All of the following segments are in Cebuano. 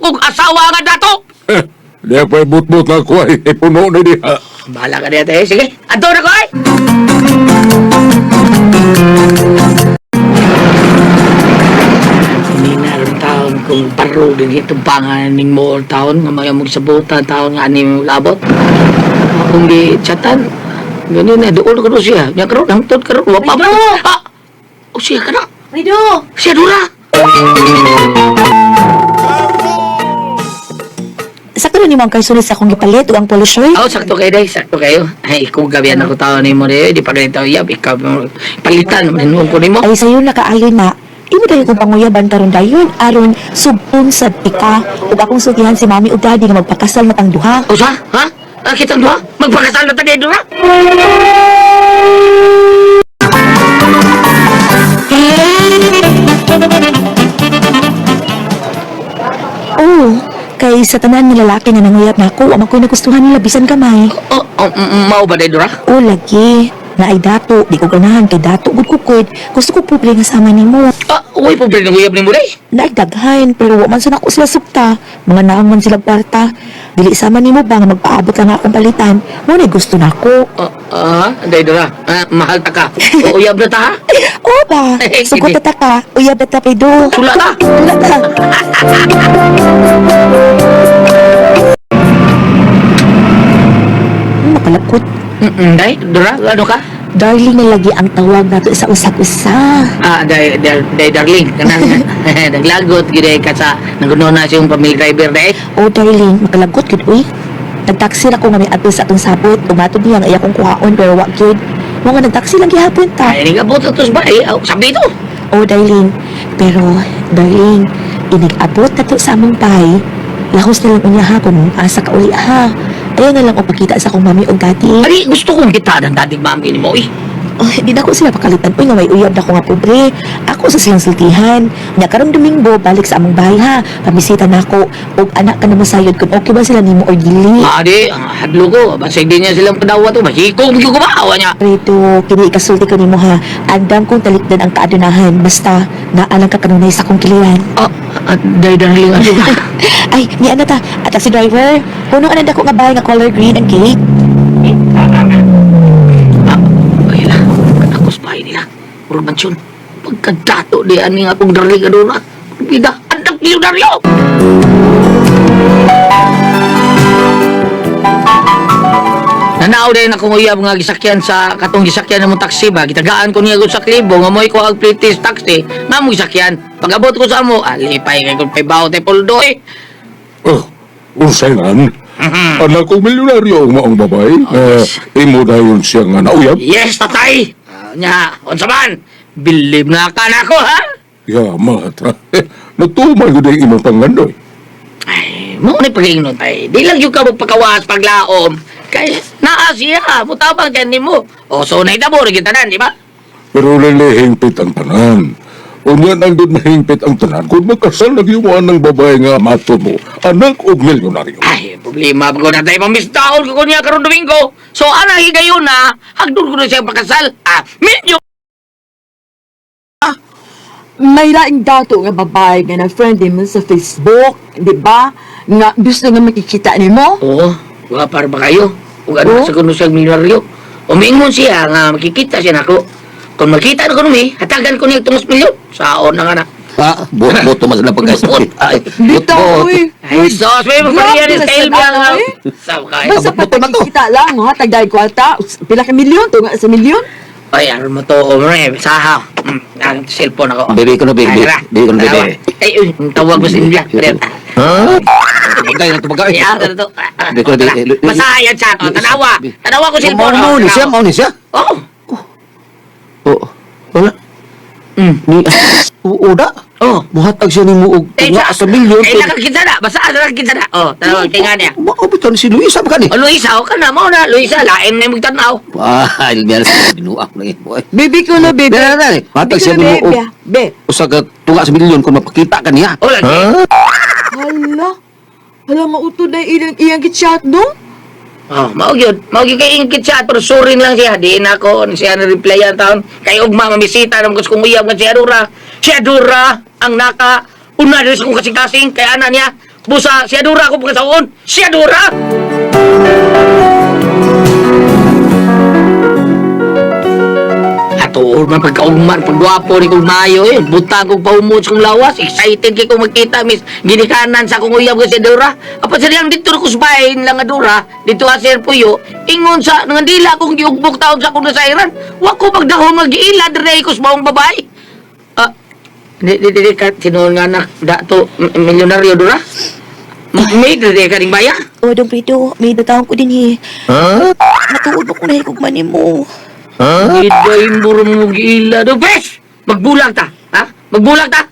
kong asawa nga dato. Eh, di pa ibutbut na ko ay ipuno ni diha. Bahala ka diha te. Sige, adto na ko ay. Nina ron taon kung baro din itong pangan ning mo taon nga mga mong sabutan taon nga ani mo labot. Akong gi chatan. Ganun na doon ko siya. Nya karon hangtod karon wa pa. Rido! Ah! O siya ka na. Rido! Siya dura. Sakto na nimo ang karsulis sa akong gipalit ug ang polo shirt. Oh, sakto kayo day, sakto kayo. Ay, kung gabihan ako tao nimo day, di pa ganito yab, ikaw palitan man ko nimo. Ay sayo na kaayo na. Imo dayon kong panguyaban karon dayon aron subon sad tika ug akong sultihan si mami ug daddy nga magpakasal na tang duha. O sa? Ha? Ah, kitang duha? Magpakasal na tayo dura? Oh, kay sa tanan nga lalaki nga nanguyab nako, wa man ko'y nagustuhan nila bisan gamay. Oh, oh, mao ba day dura? O lagi, na ay dato, di ko ganahan kay dato gud kukod. Gusto ko pobre nga sama nimo. Ah, uy, pobre ng uyab nimo day. Naay daghan pero wa man sa nako sila sukta. Mga naang man sila kwarta. Dili sama nimo ba nga magpaabot lang akong palitan. Mo na gusto nako. Oh, ah, day dura. Ah, mahal ta ka. O, uyab na ta ha? O ba? Sugot ta ka. Uyab ta pedo. Sula ta. Tula ta. Makalapkot. Day, dura, ano ka? Darling na lagi ang tawag nato sa usag-usa. Ah, day, day, day darling. Kanang, naglagot, gid ka sa, naguno na siyang pamilya driver day. Oh, darling, makalagot gud uy. Nagtaksi ra ko nga may adto sa atong sabot. Tumatod niya ang iya kong kuhaon pero wa gyud. Mo nga nagtaksi lang gihapon ta. Ay, nagabot na tos ba? Eh, oh, sabi ito. Oh, darling. Pero, darling, inigabot na to sa among bay. Lahos na lang unya ha kung asa ka uli ha. Ayaw na lang o pakita sa akong mami o daddy. Ay, gusto kong kita ng dating mami ni mo eh. Oh, di na ko sila pakalitan. Uy, nga may uyab na ko nga pobre. Ako sa silang sultihan. Nya karong Domingo, balik sa among bahay ha. Pamisita na ako. Og anak ka na masayod kung okay ba sila nimo or dili. Ah, di, ang hadlo ko. Basta hindi niya silang padawa to. Masikong ko ba? Awa niya. Rito, kini ikasulti ko nimo ha. Andam kong talikdan ang kaadunahan. Basta, naalang ka kanunay sa akong kiliran. Ah, ah, day, darling, ano ka? Ay, ni ano ta? At si driver, puno ka na dako nga bahay nga color green ang gate. Ah, ay la, ako sa bahay nila. Puro mansyon. Pagkadato di ani nga akong darling aduna. Bida, anak milyonaryo! Nanaaw din akong uyab nga gisakyan sa katong gisakyan ng taxi ba. Gitagaan ko niya sa klibo nga mo'y ko ang plitis taxi nga mo gisakyan. Pag-abot ko sa amo, alipay kay kung paybaw tay poldo eh. Oh, unsay nan? Anak kong milyonaryo ang maong babae. Eh, imo dayon siya nga nauyab. Yes, tatay! Ah, nya, unsa man? Bilib na ka na ako, ha? Ya, mata. Eh, natuman ko din imong pangandoy. Ay, mo ni pag-ingnon tay. Di lang yung ka magpakawas paglaom. Kay naa siya, mutabang kay nimo. O so nay dabo rin tanan, di ba? Pero lilihingpit ang tanan. Unya nang doon mahingpit ang tanan kung magkasal na giyuan ng babae nga mato mo, anak og milyonaryo. Ay, problema pa ko na tayo pamistaon ko niya karon Domingo. So ana higayon na, hagdon ko na siya pakasal. Ah, medyo May laing dato nga babae nga na-friend mo sa Facebook, di ba? Nga gusto nga makikita nimo. Oo, wa para ba kayo? Ug ano Oo. sa kuno siya milyonaryo. Umingon siya nga makikita siya nako. Kung makita na ko numi, hatagan ko niya tungos milyon. Saon na nga na. Ah, buot-buot naman sila pagkasabi. Ay, Bitaw, buot-buot. uy. Ay, sos, may magpariyan ni Grabe na style sa niya nga. eh. Saw kayo. Basta buot man to. pagkikita lang, ha? Tagday kwarta. Pila ka milyon? Tunga sa milyon? Ay, aron mo to, omre, sahaw. Ang cellphone ako. Bebe ko na, bebe. Ay, tara. Bebe ko na, bebe. Tarawa. Ay, uy, ang tawag mo sa India. Ha? Tubagay na, tubagay. Ay, ah, tara to. Ah, ah, Bebe ko na, tara. bebe. Basahan yan siya. Oh, tanawa. Tanawa ko cellphone. Mao oh, ni siya, tanawa. mao ni siya. Oh. Oo. Wala. Ni Uda. Oh. Muhatag siya nimo og Eh, tunga sa milyon. Kailangan kita na. Basahan na kita na. Oh, tanawa, tinga niya. Mao bitaw ni si Luisa ba kani? Oh, Luisa, oh, ka na. Mao na, Luisa, lain na yung magtanaw. Ah, ilmian sa binuak na boy. Bebe ko na, bebe. Dali, dali. Hatag Bebe ko siya na, nimo og bebe. Be. usa ka tunga sa milyon kung mapakita ka niya. Oh, lagi. Hala. Hala, mauto na ilang iyang gitchat, no? Oh, mao gyud. Mao gyud kay ingkit siya pero surin lang siya. Di na ako siya na reply ang taon. Kay ugma mamisita nang gusto kong uyab nga si Adura. Si Adura ang naka una diri sa kong kasing-kasing kay ana niya. Busa, si Adora ako pagkasaon. Si Adora! Atuon man pagkaugman, pagwapo ni kong mayo eh. Butang kong paumot sa kong lawas. Excited kay kong magkita, miss. Ginikanan sa akong uyab ko si Adora. Apan sa diyang dito ko sa bahay lang Adora, dito ka Sir Puyo, ingon sa, nangandila akong giugbok taon sa akong nasairan. Wa ko magdahong mag-iila, dire ko sa maong babae. Ah, di, di, di, di, ka, tinuon nga anak, dato, milyonaryo Dora? May dire ka ning baya? O, Dong Fredo, may datawang ko din eh. Matuod mo kung nahigugma nimo. Giday mo mo giila do, bes! Magbulag ta, ha? Magbulag ta!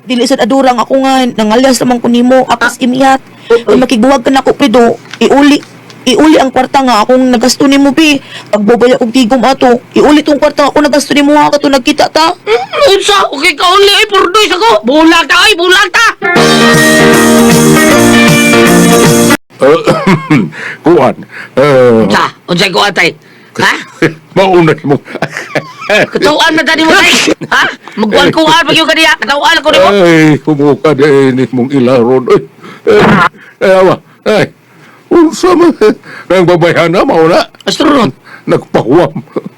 Dili sad adurang ako nga nangalyas naman ko nimo apas imiyat. Kung makigbuwag ka nako Fredo, iuli iuli ang kwarta nga akong nagasto nimo bi. Pagbobaya og tigom ato, iuli tong kwarta nga ako nagasto nimo ha kato nagkita ta. Unsa? Okay ka uli ay purdoy sa ko. Bulag ta ay bulag ta. Kuan. Eh, Unsa? Unsay ko atay? Ha? maunay mo. Katawaan na tani mo tay. Ha? Magkuan-kuan pag yung kaniya. Katawaan ako nimo. Ay, kumuka din mong ilaron. Ay, eh, eh, awa. Ay, unsa man. Nang babayhana, mauna. Astronaut. Nagpahuwam.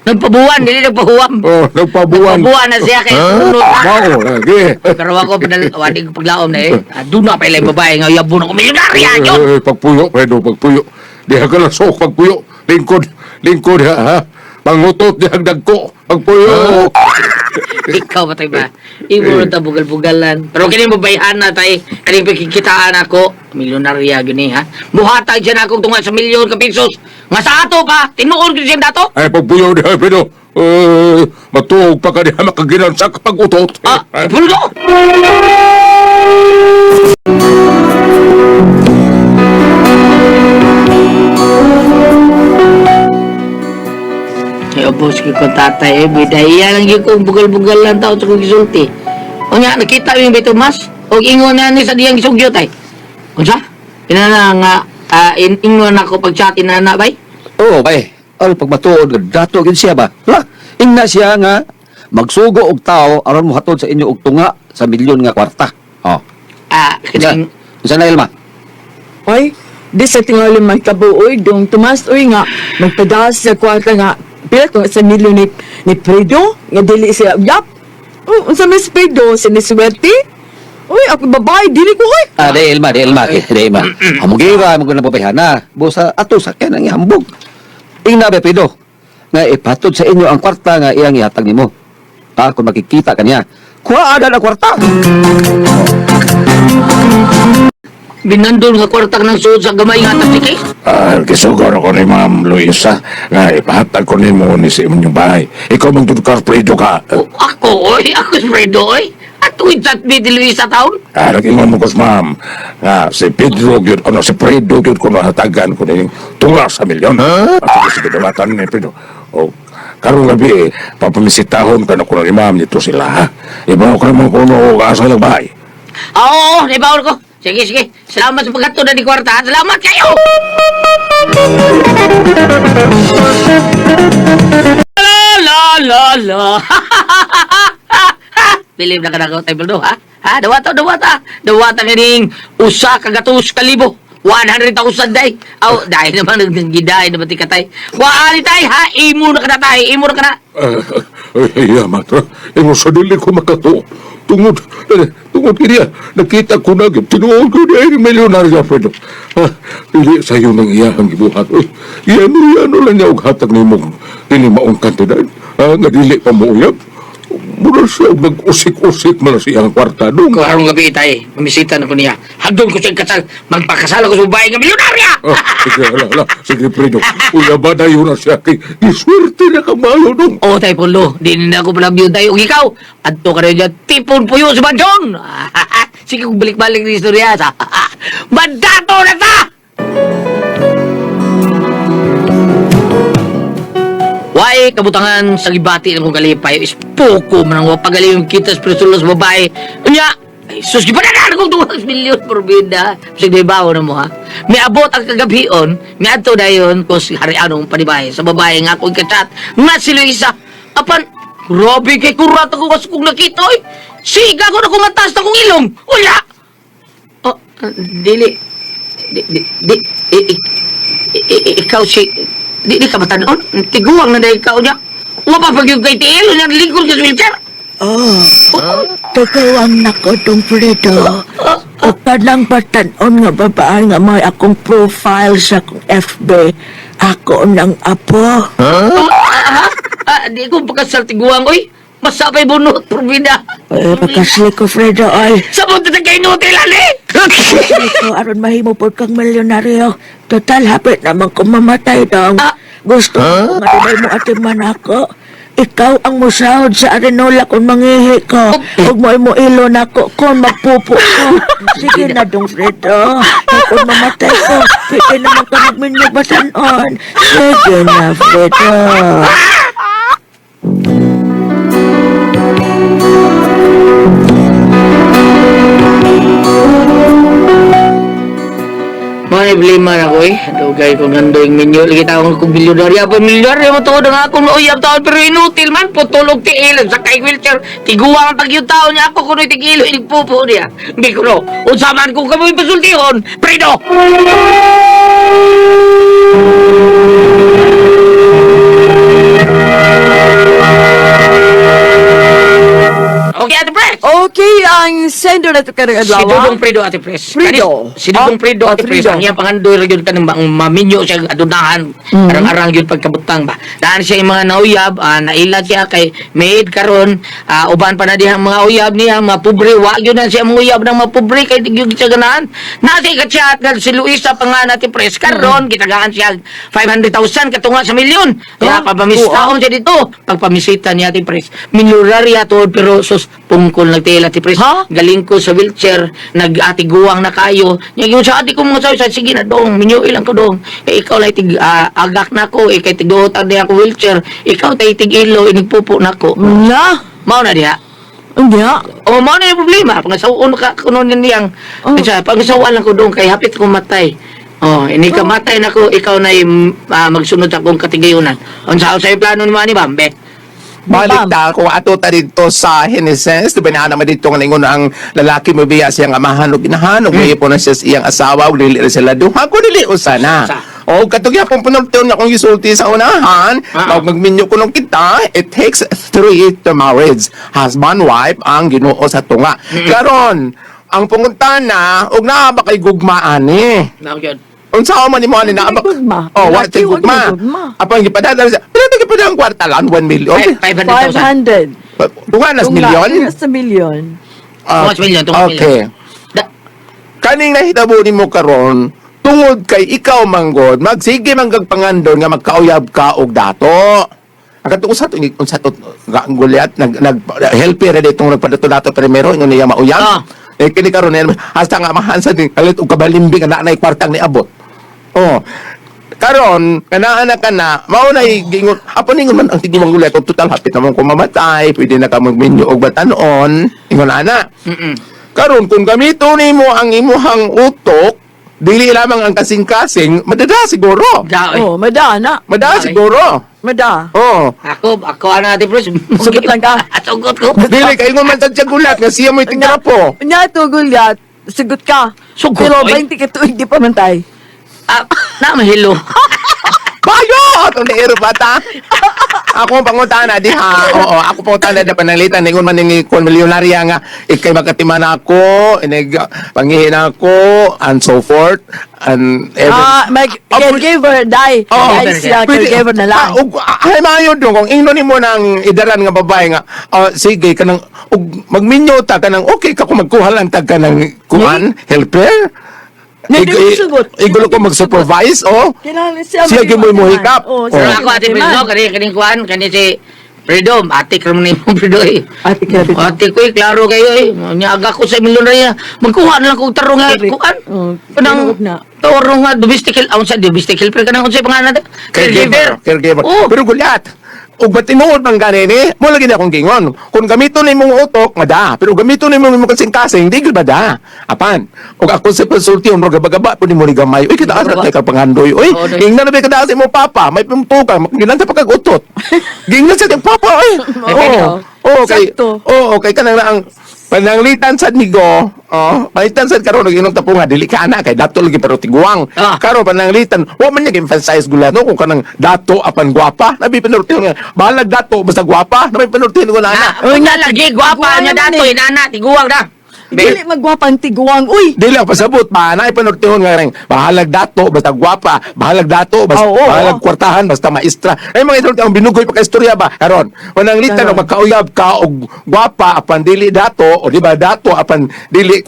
Nagpabuwan, dili nagpahuwam. Oh, nagpabuwan. Nagpabuwan na siya kay astronaut. Mao lagi. Pero ako padal wadi ko paglaom na eh. Aduna pa ilay babae nga uyabon ako milyonarya yun. Eh, pagpuyo, Fredo, pagpuyo. Diha ka lang sok, pagpuyo. Lingkod, lingkod ha, ha. Pangutot diha dagko. Pagpuyo. Ikaw ba tayo ba? Imo na ta bugal-bugalan. Pero kini babayhan na tay, kaning pagkikitaan ako, milyonarya gini ha. Muhatag siya na akong tunga sa milyon ka pesos. Nga sa ato pa, tinuod gyud siya dato. Ay, pagpuyo diha, Fredo. Eh, matuog pa ka diha makaginansak pag-utot. Ah, puldo. Kaya boss ko ko tatay, eh, bidaya lang yun kung bugal-bugal lang tao sa kong gisulti. O nga, nakita mo yung Beto Mas? O ingon na ni sa diyang gisugyo tay. Unsa? Inana nga, ingon ako pag-chat, inana bay? Oo, bay. Al pag matuod dato gid siya ba. La, ingna siya nga magsugo og tao aron mohatod sa inyo og tunga sa milyon nga kwarta. Oh. Ah, Unsa kining, unsa na Elma? Oy, di sa tingali may kabuoy, dong Tomas, oy nga, magpadas sa kwarta nga, pila kung sa milyon ni Fredo, nga dili siya, yap! Oh, unsa may si Fredo, siniswerte? Uy, ako babae, dili ko, oy! Ah, di Elma, di Elma, di Elma. Amugira mo na babayhana. Busa ato sa ken ang ihambog. Ingna ba Pedro? Nga ipatod sa inyo ang kwarta nga iyang ihatag nimo. Ah, kung makikita kaniya. Kuha ada ang kwarta. binandol nga kwarta ng suod sa gamay nga tapsiki. Ah, kisugor ako ni Ma'am Luisa nga ipahatag ko nimo ni sa inyong bahay. Ikaw mang ka, Fredo ka. O, ako, oy, ako si Fredo, oy. At tuwid sa ni Luisa taon. Ah, nag-ingon mo ko sa ma'am nga si Pedro gyud ano si Fredo gyud kuno hatagan ko ning tunga sa milyon. Ha? Ah, sige, sige, dawatan ni Pedro. O karong gabi eh, papamisitahon ka na kuno ni ma'am nito sila ha. Ibaw ka naman kuno og asa lang bahay. Ah, oo, naibawal ko. Sige, sige. Salamat sa paghatod na ni kwarta. ha? Salamat kayo! La la la la. Believe na ka na ko, Table do, ha? Ha? Dawata, dawata. Dawata ka ning usa ka gatos ka libo. 100,000 day. Aw, dahil naman naggiday naman ti katay. Waali tay, ha? Imo na ka na tay. Imo na ka na. Ah, ay, ay, matra. Imo sa dili ko makato. Tungod, eh, tungod kiniya, nakita ko na, gyud, tinuod ko niya, ay, milyonaryo, Fredo. Ha, dili sa'yo nang iya ang gibuhat. Uy, iyano, iyano lang niya og hatag nimo kini maong kantidad. Ha, nga dili pa mo uyab. Mura siya og nag-usik-usik man na siya ang kwarta dong. Karong gabi tay, mamisita na ko niya. Hagdon ko siya kasal. Magpakasal ako sa babae nga milyonarya! Ah, sige, hala, hala. Sige, Fredo. Uyaba na yun na siya. Kay, iswerte na kamayo dong. Oo, tay Polo, di na ako palabyo tayo. Ug ikaw, adto ka rin dyan, tipon puyo sa bandon! Sige, kung balik-balik ng istorya sa... Mandato na ta! Why, kabutangan sa gibati ng kong kalipay is puko man ang wapagaling kita sa presulos babae. Unya, ay sus, gipananan kong tuwag milyon porbida. Sige, bawo na mo ha. Miabot ang kagabion, miadto dayon ko si harianong panibay sa babae nga akong kachat, nga si Luisa. Apan, grabe kay kurat ako kasi kung nakita oy. Siga ko na kumatas na kong ilong. Wala! Oh, Dili di di, di ikaw si di ka batanon? Tiguang na dahil ikaw niya. Wa pa pag yung kay tiil niya lingkod ka sa wheelchair. Oh, totoo nako tong Fredo. O kanang batanon nga babae nga may akong profile sa akong FB. Ako nang apo. Oh, ah, ah, di ko pagkasal tiguang oy. Masapay bunot probida. Eh, pagkasli ko, Fredo, ay. Sabot na kay nutil ani. Kasli ko, aron mahimo pod kang milyonaryo. Total, hapit naman ko mamatay dong. Ah. Gusto ko nga dunay mo atiman ako. Ikaw ang musahod sa arenola kung mangihi ko. Ug mo mo ilo nako kung magpupo ko. Sige na dong, Fredo. Kay kung mamatay ko, pwede naman ka magminyo batanon. Sige na, Fredo. Mga problema na ko eh. Dugay ko gandoy minyo. Lagi taong kong milyonarya pa. Milyonarya mo tuod ang akong uyab taon. Pero inutil man. Putulog tiil. Sa kay wheelchair. Tiguang ang pagyong taon niya ako. Kuno'y tigilo. Inigpupo niya. Hindi ko no. Unsa man kung kamoy pasultihon. Predo! Okay, Ate Pres! Okay, ang sender na ito karong Si adlaw. Dudong Fredo, Ate Pres. Fredo. Kani, si Dudong Ah, Fredo, ah, Ate Pres. Fredo. Ang iyang pangandoy ra gyud kanang ang maminyo siya adunahan. Arang-arang gyud pagkabutang ba. Daan siya yung mga nauyab, naila siya kay maid karon, uban pa na dihang mga uyab niya, mga pobre, wa gyud na siya mga uyab ng mga pobre kay di gyud siya ganahan. Nasa ikatsyat nga si Luisa pa nga Ate Pres karon gitagaan siya 500,000 katunga sa milyon. Kaya Ah, pabamistaon siya dito. Pagpamisita niya Ate Pres, milyonarya tuod pero sus pungkol nagtiil Ate Pres. Ha? Galing ko sa wheelchair, nag-atiguang na kayo. Nya gyud sa ati ko mga sabi, sige na dong, minyo ilang ko dong. Eh, ikaw lang tig agak na ko, eh, kay tigutan niya ako wheelchair. Ikaw tay tig-ilo, inigpupo na ko. Na, Mao na diha. unya. O mao na yung problema. Pangasawon ka kuno niyang. Oh. Oh. Pangasawaan lang ko dong kay hapit ko matay. Oh, ini ka matay na ko, ikaw na yung, magsunod sa akong katigayunan. Unsa sa plano ni Manny Bambe? Balik ta kung ato ta dito sa Genesis, di ba na naman dito nga ningon ang lalaki mo biya siyang amahan ug inahan ug po na siya sa iyang asawa ug dili ra sila duha ko dili usa na. Sa. O katong yapon panulton akong gisulti sa unahan, Ah. pag magminyo kuno kita, it takes three to marriage. Husband, wife, ang Ginoo sa tunga. Karon, ang pangutana ug naa ba kay gugmaan ni? Nao gyud. Unsa man nimo ani naa ba? Gugma. Oh, wa Laki, tay wa gugma. gugma. Apan gipadala siya. Pero gipadala ang kwarta lang 1 million. 500,000. 500. Tunga nas Tunga, milyon? Nasa milyon. Ah, Tunga sa milyon, tunga sa okay. Da- Kaning nahitabo nimo karon, tungod kay ikaw manggod, magsige manggag pangandon nga magkauyab ka og dato. Ang katong usa to unsa to nga ang gulyat nag nag helper ra ditong nagpadato-dato primero ingon niya mauyab. Ah. Eh kini karon niya hasta nga mahansa din kalit og kabalimbing nga naanay kwartang niabot. Oh. Karon kanaan na kana mao na gingon apan ingon man ang tigimang gulyat og total hapit naman ko mamatay pwede na ka magminyo og batanon ingon ana. Mm. Karon kung gamito nimo ang imuhang utok, dili lamang ang kasing-kasing, madada siguro. Da, oy. Oh, mada na. Madada Ay. siguro. Mada. Oh. Ako, ako ano Ate Pres. Sugot lang ka. Sugot ko. Dili kay ingon man sa gulat nga siya mo'y tigrapo. Unya to gulyat. Sugot ka. Sugot, Pero oy. 20 ka tuig di pa man tay. Ah, na mahilo. Bayo! Itong nairo bata. Ako ang pangutana diha. Oo, ako pangutana da pananglitan ningon man ni kon milyonarya nga ikay makatiman ako, inig pangihin ako and so forth and every, Ah, may caregiver die. Oo. Die siya Pwede- caregiver na lang. Ah, ay maayo dong kung ingnon nimo nang idaran nga babae nga sige kanang ug magminyo ta kanang okay ka kung magkuha lang tag kanang kuan helper. Hindi, di ko sugot. Igulo ko mag-supervise oh. Kailangan siya Siya gyud mo'y muhikap. Oo, Oh. Pero ako Ate Pres, no, kani kani kuan, kani si Freedom, ate ka naman mo Fredo eh. Ate ka rin. Ate ko eh, klaro kayo eh. Niyaga ko sa milyonarya. Magkuha na lang kong tarong nga Correct. kuan. Oh, Kanang tinuod na. tarong nga domestic help, sa domestic helper kanang unsay pangalan natin? Caregiver. Caregiver. Oh. Pero gulat. Ug batinuod man gani ni, mo lagi na akong gingon. Kung gamito ni imong utok, mada. Pero gamito ni imong kasing-kasing, di gyud mada. Apan, ug ako sa pasulti om gaba-gaba pud nimo ni gamay. Uy, kita asa kay ka panghandoy. Uy, Oo, doy. gingnan na ba kada sa imong papa, may pumtukan, ginan sa pagkagutot. Gingnan sa imong papa, oy. May Oo. Oo, kay Sakto. Oo, kay kanang ang Pananglitan sad migo, oh, pananglitan sad karon og inog tapo nga dili ka ana kay dato lagi pero tiguang. Karon pananglitan, wa man niya emphasize gulat no kung kanang dato apan gwapa. Nabi panultihan nga bahalag dato basta gwapa, nabi panultihan ko na ana. Na, na lagi gwapa Tiguang niya naman dato eh. inana tiguang na. Dili magwapang tiguang uy. Dili ako pasabot pa na ipanultihon nga ring bahalag dato basta gwapa, bahalag dato basta Oo, oo. bahalag kwartahan basta maestra. Ay mga isulti ang binugoy pa ka istorya ba karon. Pananglitan Karon. og magkauyab ka og gwapa apan dili dato o di ba dato apan dili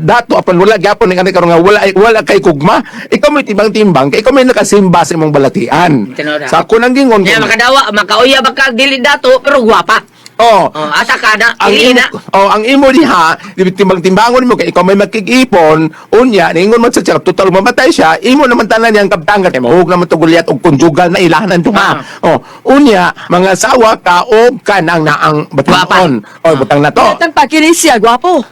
dato apan wala gyapon ni karon nga wala wala kay kugma. Ikaw may timbang-timbang kay ikaw may nakasimba sa imong balatian. Tinuod. Sa ako nang gingon Niya makadawa makauyab ka dili dato pero gwapa. Oh, Oh, asa ka na ang dili imo, na. oh, ang imo diha, di timbang-timbangon mo kay ikaw may makig-ipon, unya ningon man sa siya, total mamatay siya, imo naman tanan niyang kabtangan kay mahug naman to gulyat og conjugal na ilahanan duha. Oh, unya mga sawa ka og kanang naang batanon. Oh, butang na to. Tan pa kini siya gwapo.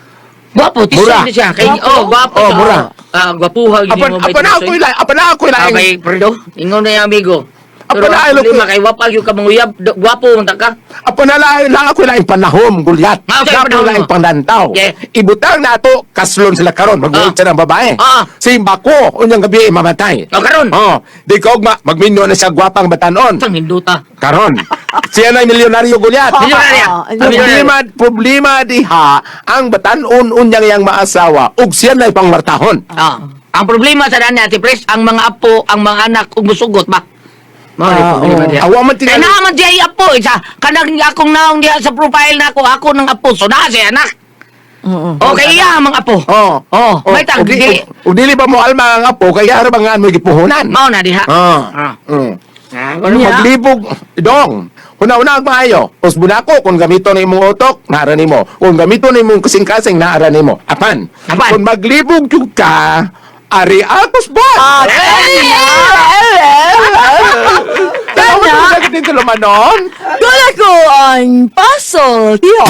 Gwapo tisoy Mura. na siya kay oh gwapo. Oh, siya. mura. Ah, gwapuha gyud Apan mo ba apan na ako ila, apan na ako ila. Ah, bay Fredo, ingon na yung amigo. Apa Pero na, ang ay, problema kay wapa gyud ka manguyab, gwapo man ta ka. Apan na lang, lang ako ila panahom gulyat. Ah, okay, Ako panahom ila mo. panglantaw. Yeah. Ibutang nato kaslon sila karon, magbuot siya ng babae. Simba ko unyang gabi mamatay. Oh, karon. Oh, di ko ugma magminyo na siya gwapang batanon. Tang hinduta. Karon. Siya na milyonaryo gulyat. Milyonarya. Ah, Ah, milyonarya. Problema, problema diha ang batanon unyang yang maasawa ug siya na pangwartahon. Ah. Ang problema sa dani Ate Pres, ang mga apo, ang mga anak ug musugot ba? Mao ni problema diha. Awa man Kay tingali. naa man diya ay apo isa kanang akong naong diha sa profile nako ako ng apo so naa siya anak. Oo. Okay iya ang mga apo. Oh. Oh, may tag ug di- dili. ug dili ba mo alma ang apo kay ara ba nga mo gipuhunan? Mao na diha. Ah. Ah. Ah, Maglibog dong. Una-una ang maayo. Usbon ako kung gamito na imong utok, naara nimo. Kung gamito na imong kasing-kasing, naara nimo. Apan. Apan. Kung maglibog jud ka, ari akos ba? Ah, Tama mo sa dito lumanon? Wala ko ang puzzle, tiyo.